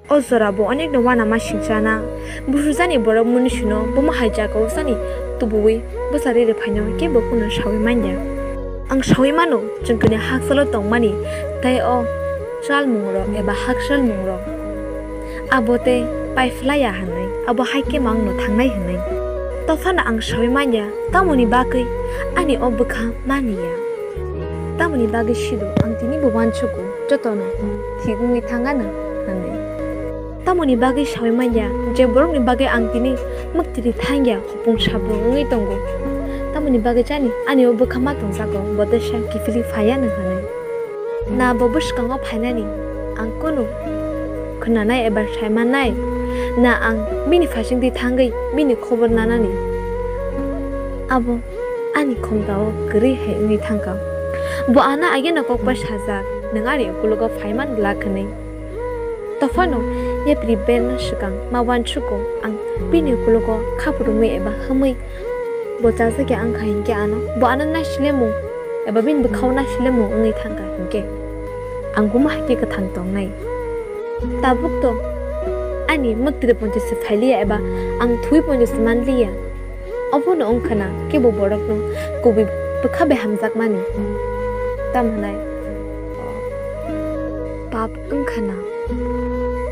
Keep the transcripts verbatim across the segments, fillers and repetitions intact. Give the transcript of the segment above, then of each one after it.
O jora bo onek no uanama singchana. Buphru jani borok munisuno bomo hai jagao jani tubuwi bwsa riri phaino kebo kunu sawi manya. Ang sawi mano chwng kuni hakchalo tongmani tei o chalmungrok eba hakchalmungrok abo tei paiphlaiya hwnwi, abo hai khe mangno thangnai hwnwi. Tophano ang sawi manya tamoni bagwi ani o bwkha maniya. Tamoni bagwi sido ang tini bo uansugo jotono thik wngwi thangano hwnwi. Tamoni bagwi sawi manya je borokni bagwi ang tini mwktwiri thangya hopung sabung wngwi tongo. Tamoni bagwi jani ani o bwkha ma tongjago bo teisa kiphilwi phaiya no hwnwi. Na bo bwskango phainani ang kunu khwnanai eba saimannai, na ang bini phaisingtwi thangwi bini khobor nanani. Abo ani khumtao kwrwi hai wngwi thangkha. Bo ano ageno kokbai sajak, nwng ani ukulogo phaiman glak hwnwi. Tophano yapri berno swkang ma uansugo ang bini ukulogo khaprumwi eba himwi bo chajakya wngkha hinkhe ano bo ano nasilemung eba bini bwkhao nasilemung wngwi thangkha hinkhe ang buma hai khe kwthang tongnai. Tabuk to ani mwktwiri ponchis se phailiya eba ang thwi ponchis se manliya. Obono wngkha na kebo borokno kubui bwkha bai hamjakmani. Tamo hwnai pap wngkha na.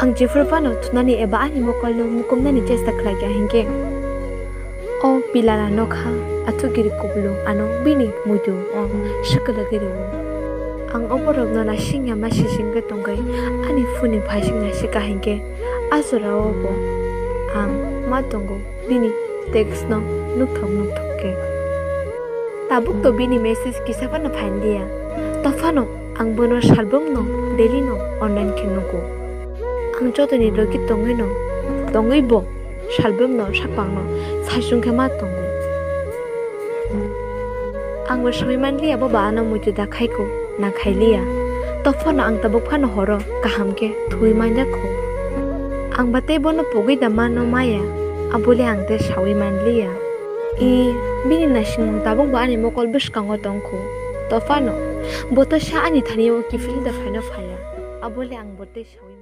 Ang jephru phano thunani eba ani mokolno mukumnani chesta khlaikha hinkhe o pilala nokha athukiri kubulung ano bini muitu o swkagwi rwo. Ang o borokno nasingya ma sisingwi tongwi ani phone ni phaising nasikha hinkhe a jorao bo ang ma tongo. Bini text no nukthok nukthok khe. Tabuk to bini message kisa phano phainliya. Tophano ang bono salbumno daily no online khe nugo. Ang jotoni logi tongwi no, tongwi bo salbumno sakbangno saichung khe ma tongo. Ang bo sawi manliya bo ba ano muitu da khaiko. Na khailiya. Tophano ang tabuk phano horo kaham khe thwi manjakho. Ang ba tei bono pogwi da mano maya, abole ang tei sawi manliya. I, bini naisingmung tabuk bo ani mokol bwskango tongkho. Tophano bo to sa ani thani o kiphilwi da phaino phaiya. Abole ang bo tei sawi